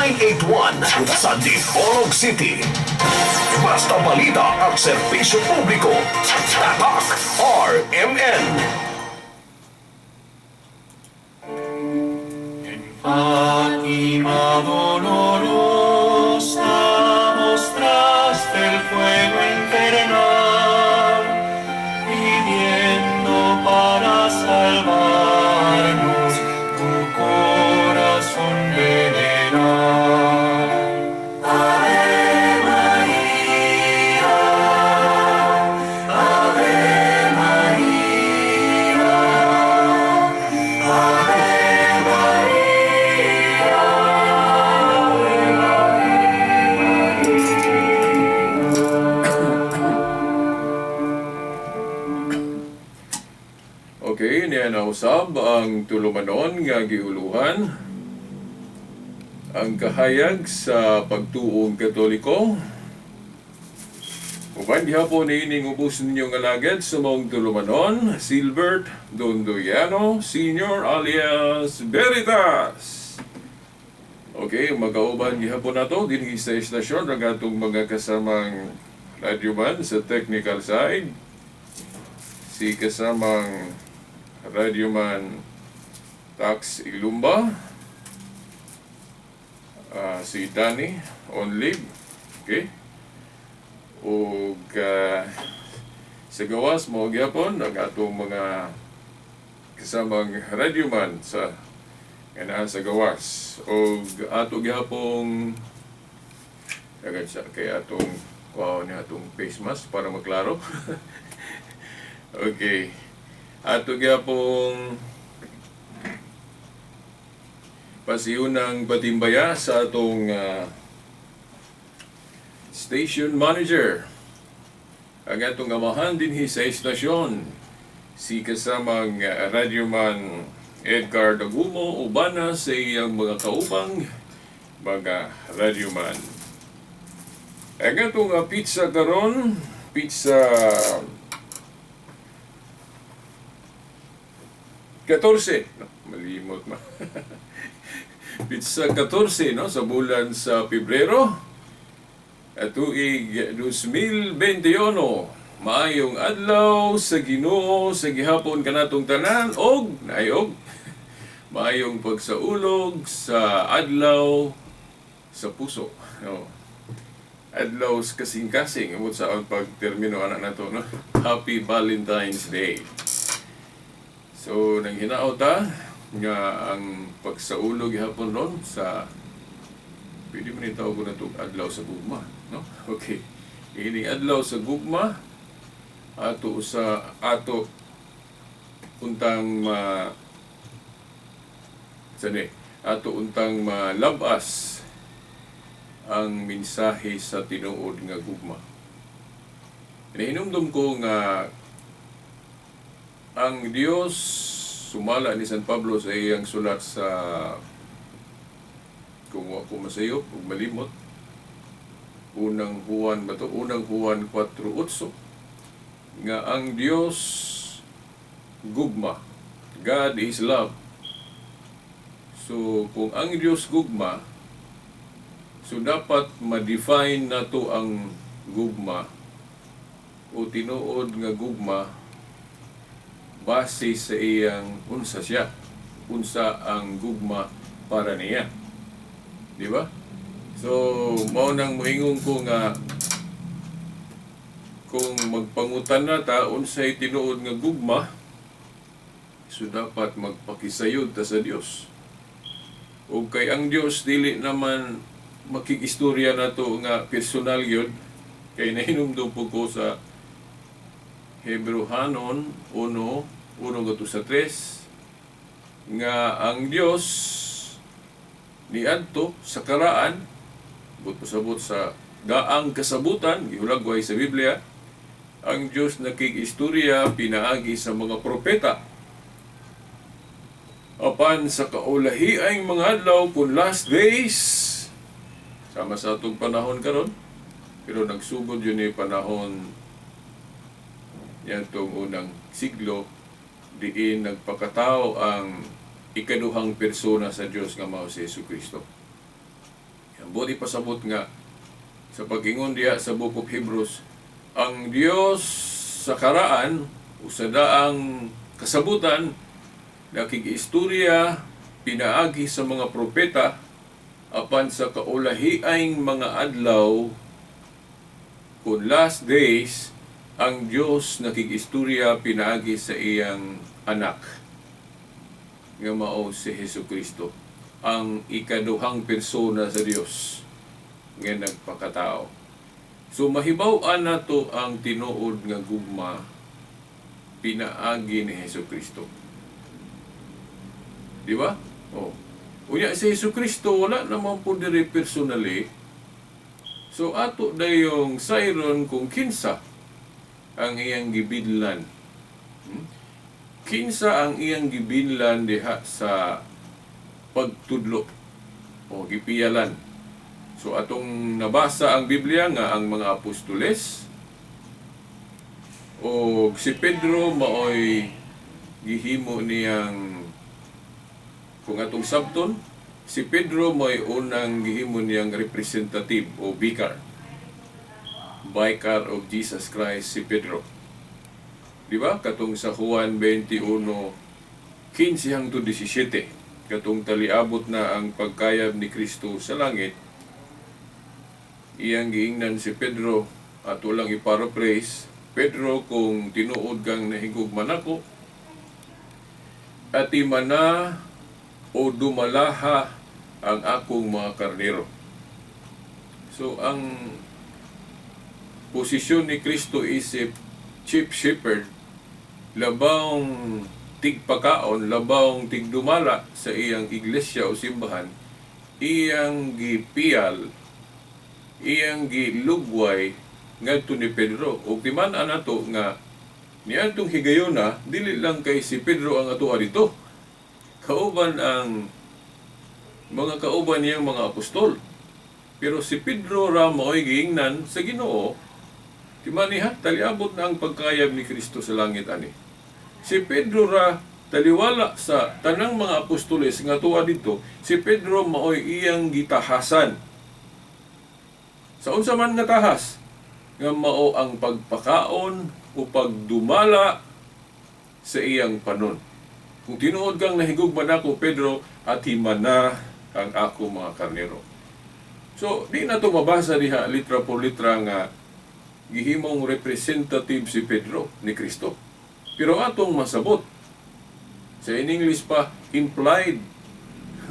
981 sa Dipolog City. Basta balita at serbisyo publiko. Tatak RMN. En Fátima dolorosa mostraste el fuego infernal, pidiendo para salvarnos tu corazón veneral. Ave María, Ave María, Ave María. Okay, niya na usab ang tulumanon nga gihuluhan ang kahayag sa pagtuong Katoliko. Uban gihapon niining ubos ninyong alagad sa maong tulumanon, Silbert Dondoyano Senior alias Veritas. Okay, magkauban gihapon nato dinhi sa istasyon ang atong mga kasamang radyoman sa technical side, si kasamang radyoman Tax Ilumba, si Danny on leave, okay? Ug sa gawas mao gyapon ang atong mga kasamang radyoman sa nga naa sa gawas ug ato gyapong agad sa kay atong kuhaon ni atong face mask para maklaro. Okay. Ato gyapong pasiyunang batimbaya sa atong station manager. Ang atong amahan dinhi sa istasyon, si kasamang radyoman Edgar Dagumo ubana sa iyang mga kaupang mga radyoman. Ang atong pizza karon, pizza 14. No, malimot ma. Pizza 14, no, sa bulan sa Pebrero at tuig 2021. Maayong adlaw sa Ginoo sa gihapon kanatong tanan og naayog maayong pagsaulog sa adlaw sa puso. No. Adlaw sa kasing-kasing amot sa ang pagtermino ana nato, no. Happy Valentine's Day. So nang hinaot ta nga ang pagsaulog gihapon ron sa pwede man itawag ko na itong adlaw sa gugma, no? Okay. Ining adlaw sa gugma ato sa ato untang ma sani ato untang malabas ang mensahe sa tinuod nga gugma. Inihinumdum ko nga ang Dios sumala ni San Pablo sa iyang sulat sa, kung wa ko masayop ug malimot, Unang Juan ba to? Unang Juan 4:8 nga ang Dios gugma. God is love. So kung ang Dios gugma, so dapat ma-define nato ang gugma o tinuod nga gugma base sa iyang unsa siya, unsa ang gugma para niya. Di ba? So, mao nang moingon ko nga kung magpangutan na ta unsay tinuod nga gugma, so dapat magpakisayod ta sa Dios. Ug kay ang Dios dili naman makikistorya nato nga personal gyud, kay nahinumdum po ko sa Hebreohanon 1:1-3 nga ang Dios niadto sa karaan, but pasabot sa daang kasabutan, gihulagway sa Biblia, ang Dios nakikistorya pinaagi sa mga propeta. Apan sa kaulahiang mga adlaw, kun last days, sama sa atong panahon karon, pero nagsugod yun ni panahon niadtong unang siglo, diin nagpakatao ang ikaduhang persona sa Dios nga mao si Jesucristo. Ang buot ipasabot nga sa pag-ingon diha sa Book of Hebrews, ang Dios sa karaan o sa daang kasabutan nakig-istorya pinaagi sa mga propeta, apan sa kaulahiaing mga adlaw, kung last days, ang Dios nakig-istorya pinaagi sa iyang anak nga mao si Hesus Kristo, ang ikaduhang persona sa Dios nga nagpakatao. So mahibaw-an nato ang tinuod nga gugma pinaagi ni Hesus Kristo. Di ba? Oh. Unya si Hesus Kristo wala naman po diri personally. So ato dayong sayron kung kinsa ang iyang gibinlan. Kinsa ang iyang gibinlan diha sa pagtudlo o gipiyalan. So atong nabasa ang Biblia nga ang mga apostoles o si Pedro maoy gihimo niyang, kung atong sabton, si Pedro mo'y unang gihimo niyang representative o vicar. Vicar of Jesus Christ si Pedro. Di ba? Katong sa Juan 21:15 hangtod 17. Katong taliabot na ang pagkayab ni Kristo sa langit, iyang giingnan si Pedro, at walang i-paraphrase, "Pedro, kung tinuod kang nahigugma nako, atimana o dumalaha ang akong mga karnero." So ang posisyon ni Kristo isip chief shepherd, labawng tigpakaon, labawng tigdumala sa iyang iglesia o simbahan, iyang gipiyal, iyang gilugway ngadto ni Pedro. Ug timan-an nato nga niadtong higayona, dili lang kay si Pedro ang atoa dito. Kauban ang mga kauban niyang mga apostol. Pero si Pedro ra mao'y giingnan sa Ginoo. Timaniha, taliabot na ang pagkayab ni Kristo sa langit ani. Si Pedro ra taliwala sa tanang mga apostoles nga tuwa dito, si Pedro mao'y iyang gitahasan. Sa unsa man nga tahas? Nga mao ang pagpakaon o pagdumala sa iyang panon. "Kung tinuod kang nahigugma nako, Pedro, atimana ang ako mga karnero." So, di na to mabasa diha litra por litra nga gihimong representative si Pedro ni Kristo. Pero atong masabot, sa in English pa, implied.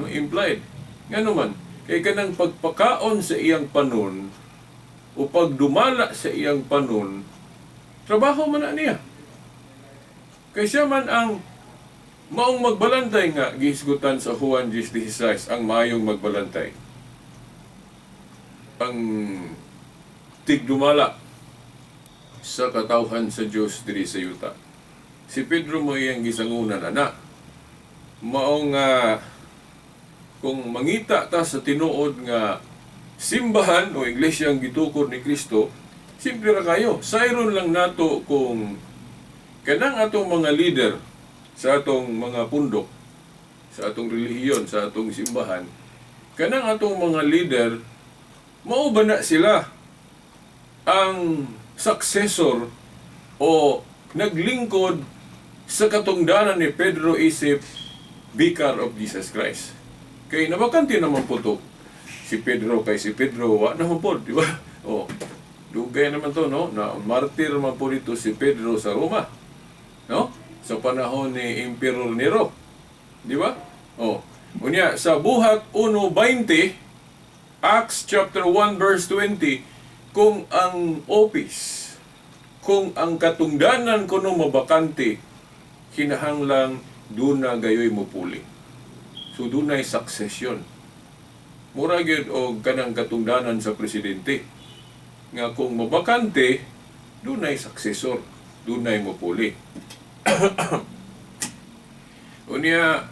Implied. Ngano man, kay kanang pagpakaon sa iyang panon o pagdumala sa iyang panon, trabaho man na niya. Kay siya man ang maong magbalantay nga gihisgutan sa Juan 10:16, ang maayong magbalantay. Ang tigdumala sa katawhan sa Dios diri sa yuta. Si Pedro mo iyang gisangunan ana. Mao nga kung mangita ta sa tinuod nga simbahan o iglesia ang gitukod ni Kristo, simple ra kayo. Sayron lang nato kung kanang atong mga leader sa atong mga pundok, sa atong relihiyon, sa atong simbahan, kanang atong mga leader, mao ba na sila ang successor o naglingkod sa katungdanan ni Pedro isip vicar of Jesus Christ? Kay nabakante naman po to si Pedro, kay si Pedro wa naman po, di ba? O, dugay naman to, no? Na martir man po dito si Pedro sa Roma. No? Sa panahon ni Emperor Nero. Di ba? O, unya sa Buhat 1:20, Acts chapter 1 verse 20, kung ang office, kung ang katungdanan kuno mabakante, kinahanglang duna gayoy mopuli. So dunay succession. Mura gyud og kanang katungdanan sa presidente nga kung mabakante, dunay successor, dunay mopuli. Unya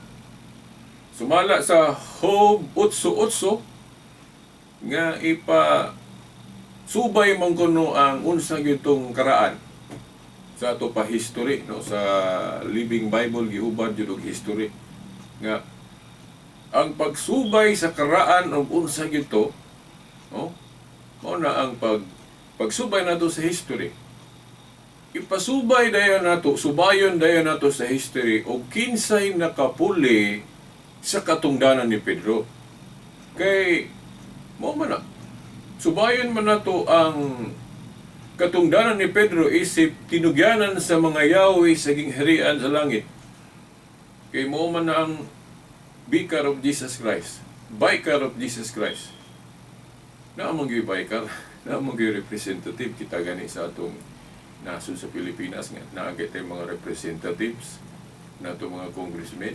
sumala sa Job 8:8 nga ipa subay man kuno ang unsa gyud tong karaan sa ato pa history, no? Sa Living Bible, gihubad jud og history nga ang pagsubay sa karaan og unsa gyud to. Mao na ang pagsubay nato sa history. Ipasubay dayon nato, subayon dayon nato sa history og kinsay nakapuli sa katungdanan ni Pedro. Kay mao man na. Subayon man nato ang katungdanan ni Pedro isip tinugyanan sa mga yawi sa gingharian sa langit. Kay mao man na ang Vicar of Jesus Christ. Vicar of Jesus Christ. Naa man gyud vicar, naa man gyud representative kita gani sa atong nasod sa Pilipinas nga naa tay mga representatives nato, mga congressmen.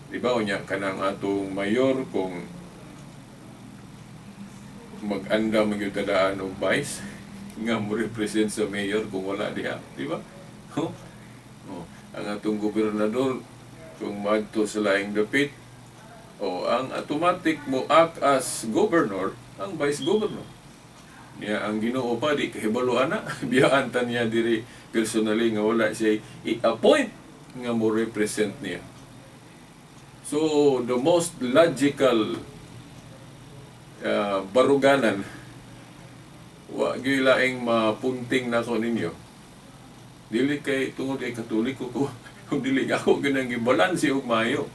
Di ba unya kanang atong mayor, kung mag-anda man gyud tadaan og vice nga mo represent sa mayor kung wala diha, di ba? Oh. Oh. Ang atong gobernador, kung maadto sa laing dapit, o ang automatic mo act as governor ang vice governor. Niya ang Ginoo pa di kahibalo ana, biyaan ta niya diri personally nga wala siya i-appoint nga mo represent niya. So the most logical baruganan, wa gyud laing mapunting nako ninyo. Dili kay tungod kay Katoliko ko, kung dili ako ganang gibalanse og maayo.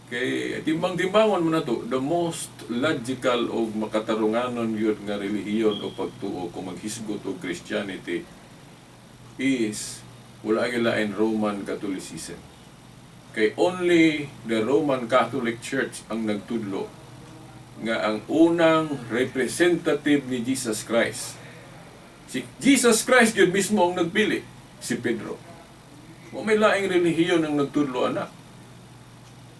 Kay timbang-timbangon mo na to, the most logical og makatarunganon yun nga relihiyon o pagtuo kung maghisgot og Christianity is wala gyud lain, Roman Catholicism. Kay only the Roman Catholic Church ang nagtudlo nga ang unang representative ni Jesus Christ, si Jesus Christ yun mismo ang nagpili, si Pedro. Wa may laing relihiyon ang nagtudlo ana.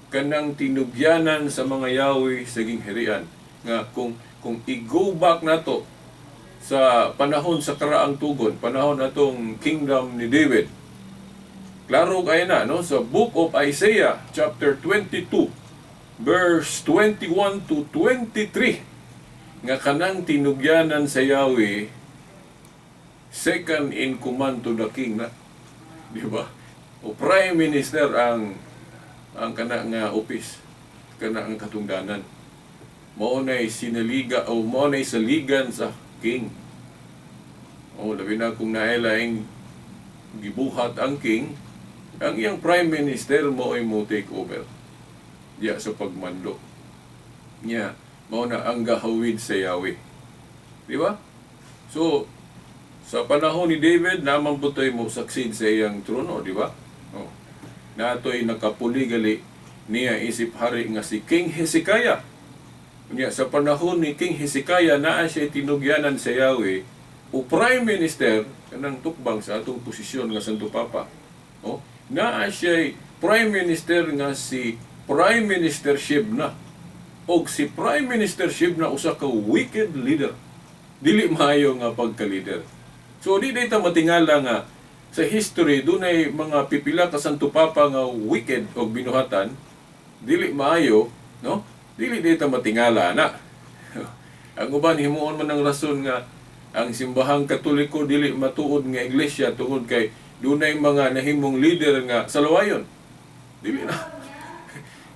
Kanang tinugyanan sa mga yawi sa gingharian nga kung i-go back nato sa panahon sa karaang tugon, panahon natong kingdom ni David. Klaro kay na, no, sa Book of Isaiah chapter 22 verse 21 to 23 nga kanang tinugyanan sa Yahweh, second in command to the king na. Di ba? O prime minister ang kana nga office, kana ang katungdanan. Mao nay sinaliga o mao nay saligan sa king. O labi na kung naay laing gibuhat ang king, ang iyang prime minister mo ay mo take over diya sa pagmando. Nya, mao na ang gahawid sa Yahweh. Di ba? So, sa panahon ni David, naman po mo succeed sa iyang trono, di ba? Oh. Natoy nakapuli gali niya isip hari nga si King Hezekiah. Niya, sa panahon ni King Hezekiah, naa siya tinugyanan sa Yahweh o prime minister, kanang tukbang sa atong posisyon nga Santo Papa. Oh, naa siya prime minister nga si Prime Minister Shebna. Og si Prime Minister Shebna usa ka wicked leader. Dili maayo nga pagka-leader. So di ta matingala nga sa history dunay mga pipila ka Santo Papa nga wicked og binuhatan, dili maayo, no? Dili ta matingala na. Ang uban himuon man ang rason nga ang Simbahang Katoliko dili matuod nga iglesia tungod kay dunay mga nahimong leader nga salawayon. Dili na.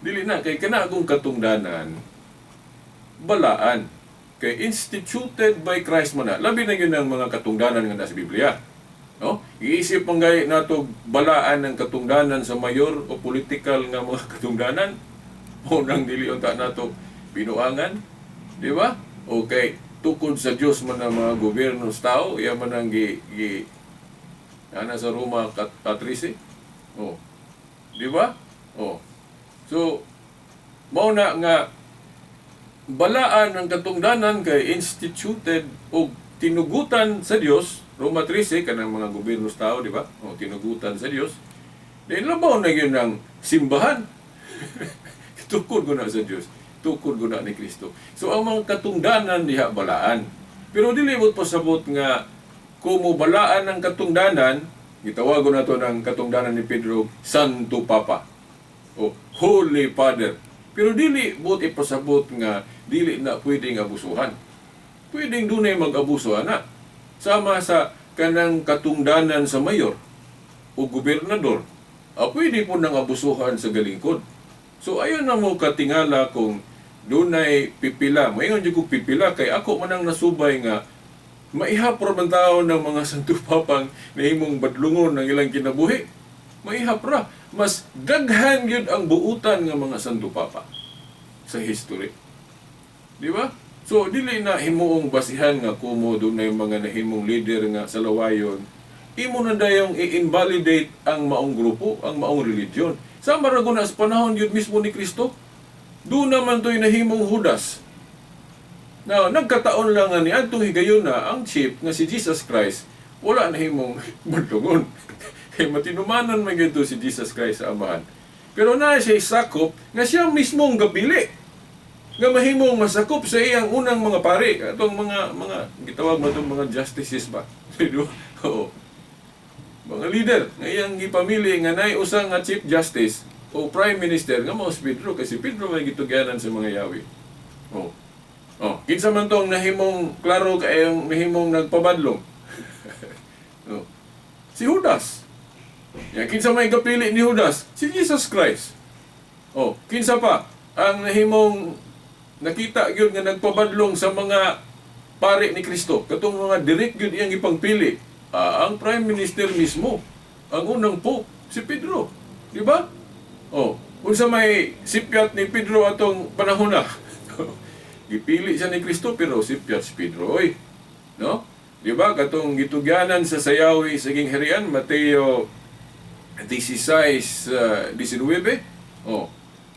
Dili na kay kana akong katungdanan balaan kay instituted by Christ man na. Labi na yun ang mga katungdanan nga nasa Biblia. No? Iisip man gay nato balaan ang katungdanan sa mayor o political nga mga katungdanan. O nang dili unta nato binuangan, di ba? Okay, tukod sa Dios man ang mga gobyerno sa tao, iya man ang gi, gi ana sa Roma 13. Oh. Di ba? Oh. So, mao na nga balaan ang katungdanan kay instituted o tinugutan sa Dios, Roma 13, kanang mga gobyerno sa tao, di ba? O tinugutan sa Dios. Dahil labaw na yun ang simbahan. Tukod ko na sa Dios. Tukod ko na ni Kristo. So ang mga katungdanan diha balaan. Pero dili mo pasabot nga kung mo balaan ang katungdanan, gitawagon nato ng katungdanan ni Pedro, Santo Papa o Holy Father. Pero dili buot ipasabot nga dili na pwedeng abusuhan. Pwedeng dunay mag-abuso ana. Sama sa kanang katungdanan sa mayor o gobernador, pwede po nang abusuhan sa galingkod. So ayon na mo katingala kung Dunay pipila, moingon jud kog pipila kay ako man ang nasubay nga maihap ra man taon ng mga Santo Papang nahimong badlungon ang ilang kinabuhi. Maihap ra. Mas daghan gyud ang buutan nga mga Santo Papa sa history. Di ba? So dili na himuong basihan nga kumo dunay mga nahimong leader nga sa lawayon, imo na dayong i-invalidate ang maong grupo, ang maong religion. Sama ra guna sa panahon gyud mismo ni Kristo. Doon naman to'y nahimong Judas. Now, nagkataon lang nga ni adtong higayuna ang chief nga si Jesus Christ wala nahimong badlungon. Kay matinumanon man gyud to si Jesus Christ sa Amahan. Pero naa siya sakop nga siya mismong gapili nga mahimong masakop sa iyang unang mga pari, atong mga gitawag mo itong mga justices ba. Di ba? Oo. Mga leader nga iyang gipamili nga naay usa nga chief justice o prime minister nga mao si Pedro, kasi Pedro may gitugyanan sa mga yawi. Oh. Oh, kinsa man tong nahimong klaro kayong nahimong nagpabadlong? Oh. Si Judas. Ya, kinsa may gapili ni Judas? Si Jesus Christ. Oh, kinsa pa ang nahimong nakita gyud nga nagpabadlong sa mga pari ni Kristo? Katong mga direct gyud iyang ipangpili. Ah, ang prime minister mismo, ang unang pope, si Pedro. Di ba? Oh, unsa may sipyat ni Pedro atong panahon na? Gipili siya ni Kristo pero sipyat si Pedro, oy. No? Di ba katong gitugyanan sa sayawi sa gingharian, Mateo 16, 19? Oh.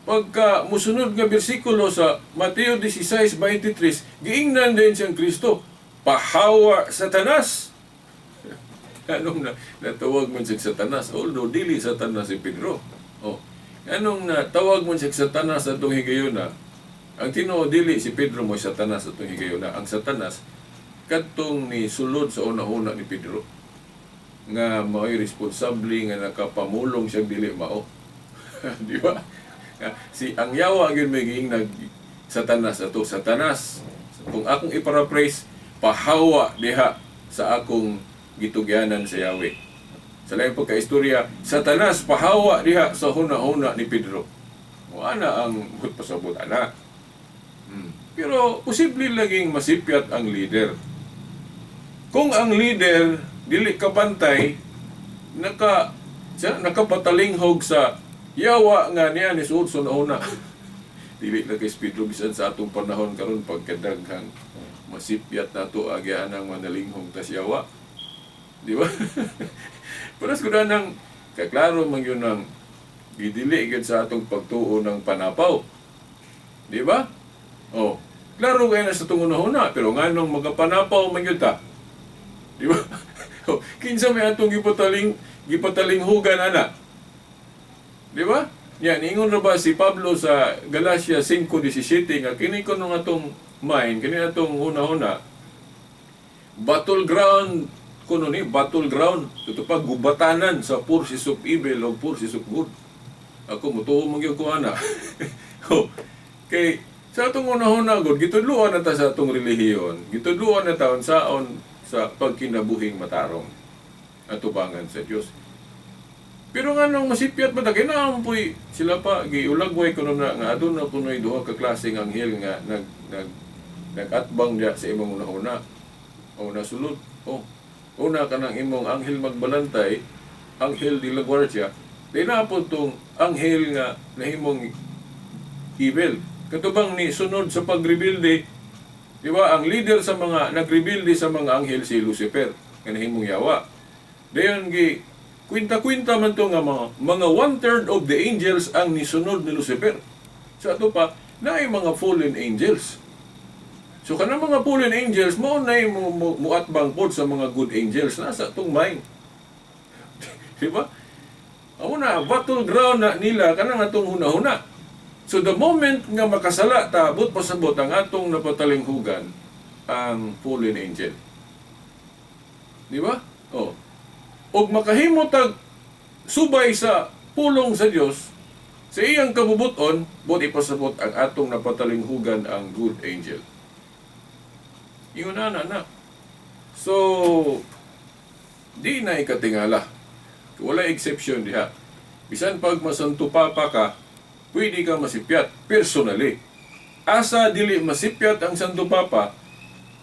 Pagka musunod nga bersikulo sa Mateo 16:23, giingnan din siyang Kristo, "Pahawa, Satanas." Anong natawag man siya Satanas? Although dili Satanas si Pedro. Oh. Anong natawag man siya Satanas atong higayuna? Ang tinuod, dili si Pedro mo Satanas atong higayuna. Ang Satanas kadtong ni sulod sa una-una ni Pedro nga mao'y responsable nga nakapamulong siya dili mao. Di ba? Si ang yawa gyud may giingnag Satanas ato. "Satanas," kung akong i-paraphrase, "pahawa diha sa akong gitugyanan sa Yahweh." Sa laing pagkaistorya, "Satanas, pahawa diha sa huna-huna ni Pedro." O ana ang pasabot ana. Pero posible laging masipyat ang leader. Kung ang leader dili kabantay, naka siya nakapatalinghog sa yawa nga niya ni suod sa una. Dili lang kay Pedro, bisan sa atong panahon karon, pagkadaghang masipyat nato agyaan ang manalinghog tas yawa. Di ba? Pero ko na nang kaklaro man yun ang gidili gid sa atong pagtuo ng panapaw. Di ba? Oh, klaro kay na sa atong una, pero nganong magapanapaw man gyud ta? Di ba? Oh, kinsa may atong gipatalinghugan ana? Di ba? Yan, ingon ra ba si Pablo sa Galatia 5:17 nga kini kuno atong mind, kini atong huna-huna, battleground kuno ni, battleground ito pa, gubatanan sa forces of evil o forces of good. Ako mutuo man gyud ko ana. Oh, kay sa atong una-una gud, gitudloan na ta sa atong relihiyon, gitudloan na ta unsaon sa pagkinabuhing matarong atubangan sa Dios. Pero nga nung masipyat ba ta, kinaampoy sila pa, giulagway kuno na nga aduna kuno'y duha ka klaseng anghel nga nag nag nagatbang diya sa imong una-una o nasulod. Oh, una kanang imong anghel magbalantay, anghel de la guardia, di na po tong anghel nga nahimong evil. Katubang ni sunod sa pagrebilde, di ba, ang leader sa mga nagrebilde sa mga anghel si Lucifer, nga nahimong yawa. Dayon gi kwinta-kwinta man to nga mga one-third of the angels ang nisunod ni Lucifer. So ato pa, naay mga fallen angels. So kanang mga fallen angels mo na mo muatbang pod sa mga good angels nasa atong mind. Di ba? Amo na battleground na nila kanang atong hunahuna. So the moment nga makasala ta, but pasabot ang atong napatalinghugan ang fallen angel. Di ba? Oh. Og makahimo tag subay sa pulong sa Dios sa iyang kabubuton, but ipasabot ang atong napatalinghugan ang good angel. Ingon na na na. So, di na ikatingala. Wala exception diha. Bisan pag masanto papa ka, pwede ka masipyat personally. Asa dili masipyat ang Santo Papa?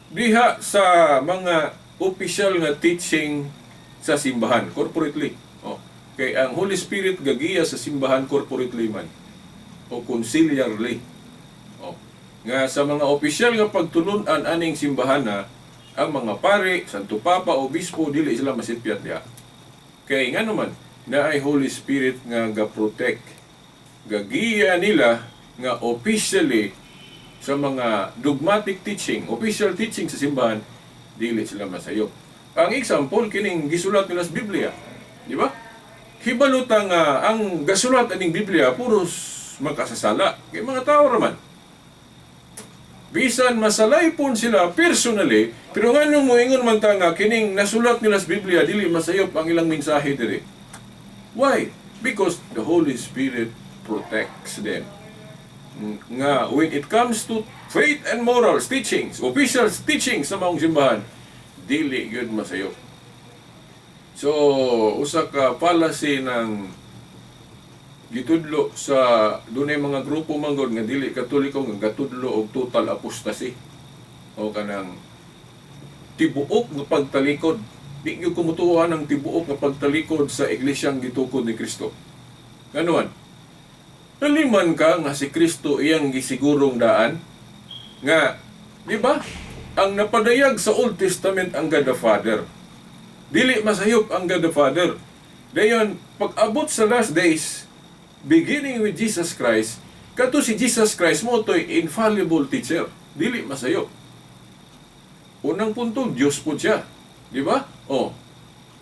Diha sa mga official nga teaching sa simbahan corporately. Oh, kay ang Holy Spirit gagiya sa simbahan corporately man o conciliarly. Oh, nga sa mga opisyal nga pagtulun-an aning simbahan na ang mga pare, Santo Papa, Obispo, dili sila masipyat diha. Kay nga naman, naay Holy Spirit nga ga-protect. Gagiya nila nga officially sa mga dogmatic teaching, official teaching sa simbahan, dili sila masayop. Ang example, kining gisulat nila sa Biblia. Di ba? Hibalo ta nga ang gasulat aning Biblia puros makasasala. Kay mga tao raman. Bisan masalaypon sila personally, pero nganong moingon man ta nga kining nasulat nila sa Biblia dili masayop ang ilang mensahe diri? Why? Because the Holy Spirit protects them. Nga when it comes to faith and morals teachings, official teachings sa maong simbahan, dili gyud masayop. So, usa ka fallacy ng gitudlo sa dunay mga grupo manggod nga dili Katoliko nga gatudlo og total apostasy o kanang tibuok nga pagtalikod. Di gyud kumutuohan ang tibuok nga pagtalikod sa iglesyang gitukod ni Kristo. Nganuan, naliman ka nga si Kristo iyang gisigurong daan nga, di ba, ang napadayag sa Old Testament ang God the Father, dili masayop ang God the Father. Dayon pag abot sa last days, beginning with Jesus Christ, kato si Jesus Christ mo to'y infallible teacher, dili masayop. Unang punto, Diyos po siya, di ba? Oh,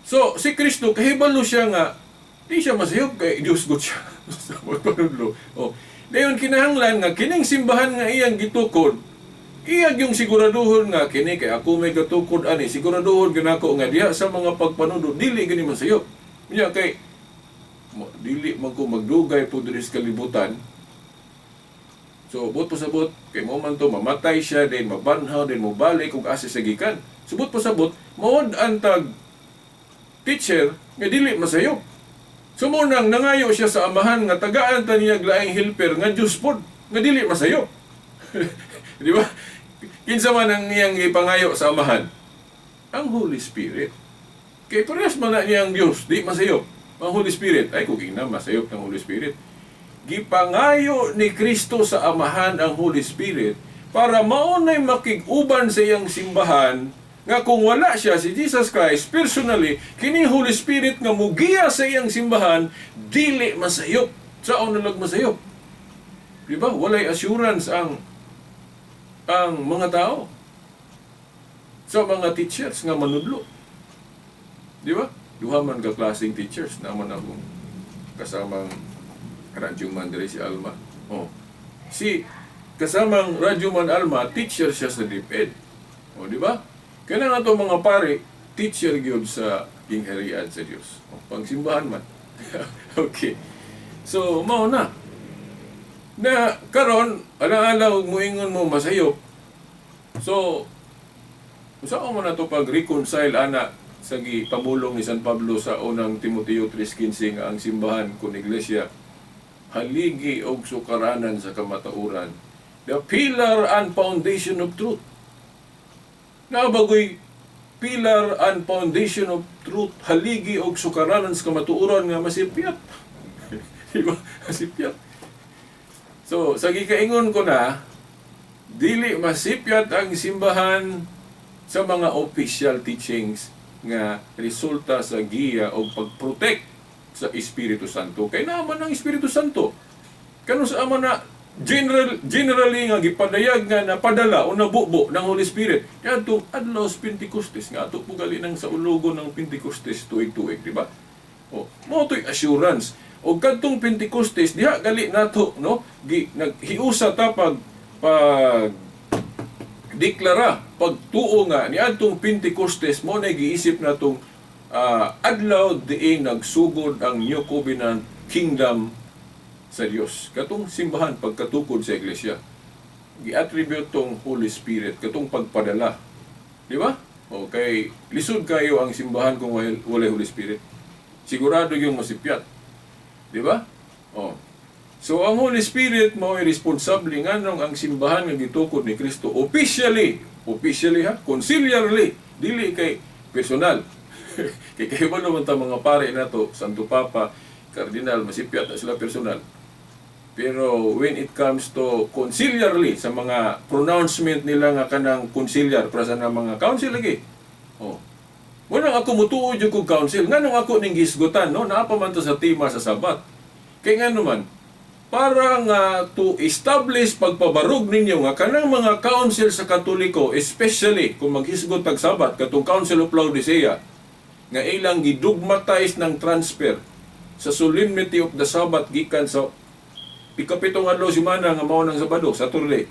so si Kristo, kahibalo siya nga di siya masayop kay Diyos gud siya. Oh, dayon kinahanglan nga kining simbahan nga iyang gitukod, iyang yung siguraduhon nga kini kay ako may gatukod ani, siguraduhon ginako nga diha sa mga pagpanundo dili gani masayop. Unya kay dili man ko magdugay po diri sa kalibutan. So buot pasabot kay mo man to mamatay siya, then mabanhaw, then mobalik ug asa sa gikan. So buot pasabot maod ang tag teacher nga dili masayop. So mo nang nangayo siya sa Amahan nga tagaan ta niya laing helper nga Dios pod nga dili masayop. Di ba? Kinsa man ang iyang gipangayo sa Amahan? Ang Holy Spirit. Kay parehas man na niya ang Dios, di masayop. Ang Holy Spirit, ay kung ingna masayop ng Holy Spirit. Gipangayo ni Kristo sa Amahan ang Holy Spirit para maunay makig-uban sa iyang simbahan nga kung wala siya, si Jesus Christ, personally, kini Holy Spirit nga mugiya sa iyang simbahan, dili masayop. Sao nalag masayop? Di ba? Walay assurance ang mga tao sa mga teachers nga manudlo. Di ba? Duha man ka klaseng teachers naman akong kasamang radyoman diri, si Alma. Oh. Si kasamang radyoman Alma, teacher siya sa DepEd. Oh, di ba? Kaya nga to mga pare, teacher gyud sa gingharian sa Dios. Oh, pangsimbahan man. Okay. So, mao na. Na karon alang-alang og muingon mo masayop. So, usa mo na to pag-reconcile ana sa gipamulong ni San Pablo sa Unang Timoteo 3:15 nga ang simbahan kun iglesia haligi og sukaranan sa kamatuoran, the pillar and foundation of truth? Nabagoy pillar and foundation of truth, haligi og sukaranan sa kamatuoran nga masipyat? Di ba? Masipyat. So sa gikaingon ko na, dili masipyat ang simbahan sa mga official teachings nga resulta sa giya o pag-protect sa Espiritu Santo. Kay naman ang Espiritu Santo. Kano sa ama na generally nga gipadayag nga napadala o nabubo ng Holy Spirit kadtong adlaw sa Pentecostes nga ato po gali nang sa ulogo ng Pentecostes tuig-tuig, di ba? Oh, mao to'y assurance. O kadtong Pentecostes diha gali nato, no, gi naghiusa ta pag deklara pagtuo nga niadtong Pentecostes mo na giisip natong adlaw diin nagsugod ang New Covenant Kingdom sa Dios, katong simbahan pagkatukod sa iglesia. Gi-attribute tong Holy Spirit katong pagpadala, di ba? Okay, lisod kayo ang simbahan kung walay Holy Spirit, sigurado yung masipyat, di ba? Oh, So ang Holy Spirit mao ay responsable nganong ang simbahan nga gitukod ni Kristo officially, officially ha, conciliarly, dili kay personal. Kay kahibalo man ta mga pare nato, Santo Papa, Cardinal, masipyat na sila personal. Pero when it comes to conciliarly, sa mga pronouncement nila nga kanang conciliar para sa mga council lagi. Oh. Wala ako mutuo jud kog council. Nganong ako ning gisgutan, no? Naa pa man to sa tema sa Sabat. Kay ngano man, para nga to establish pagpabarog ninyo nga kanang mga council sa Katoliko, especially kung maghisgot tag Sabat, katong Council of Laodicea, nga ilang gidogmatize ng transfer sa solemnity of the Sabbath gikan sa ikapitong adlaw semana nga mao ng Sabado, Saturday.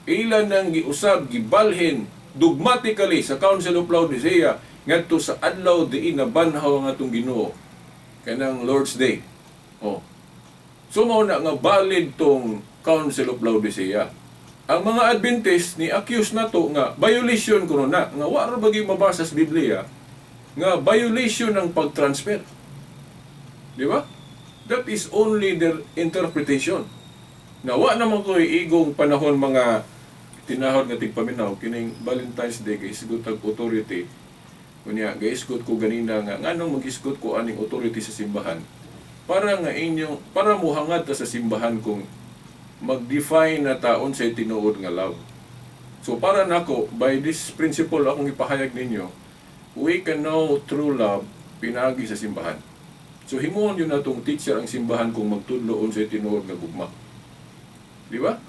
Ilan nang giusab, gibalhin dogmatically sa Council of Laodicea ngadto sa adlaw diin nabanhaw ang atong Ginoo, kanang Lord's Day. Oh. So mao na nga valid tong Council of Laodicea. Ang mga Adventist ni accuse na to nga violation kuno na nga wa ra ba gyud mabasa sa Biblia nga violation ng pag-transfer. Di ba? That is only their interpretation. Na wa naman ko igong panahon, mga tinahod nga tigpaminaw, kining Valentine's Day kay isgot og authority. Kunya gaisgot ko ganina nga nganong magisgot ko aning authority sa simbahan, para nga inyong para muhangad ta sa simbahan kung mag-define na taon sa tinuod nga love. So para nako, by this principle akong ipahayag ninyo, we can know true love pinagi sa simbahan. So himuon yun natong teacher ang simbahan kung magtudlo sa tinuod nga gugma. Di ba?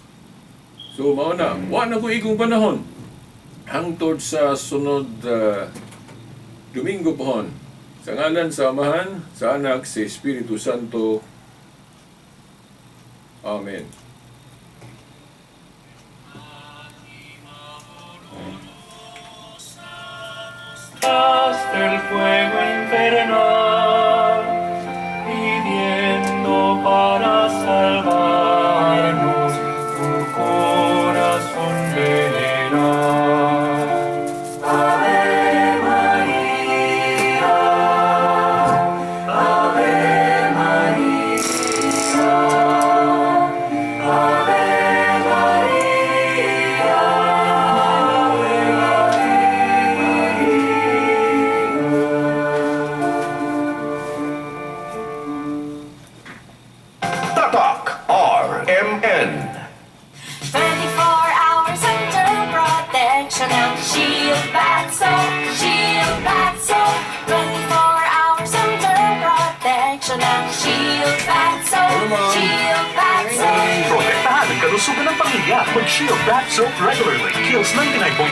So mao na, wa na ko igong panahon. Hangtod sa sunod Domingo pohon. Sa ngalan sa Amahan, sa Anak, sa Espiritu Santo. Amen. Hasta el fuego infernal, pidiendo para salvarnos tu corazón veneral. Ave María, Ave María, Ave María, Ave María. Tatak RMN. 24 hours under protection ng Shield Bath Soap, Shield Bath Soap. 24 hours under protection ng Shield Bath Soap, Hello, ma'am. Shield Bath Soap. Protektahan ang kalusugan ng pamilya. Mag-Shield Bath Soap regularly. Kills 99.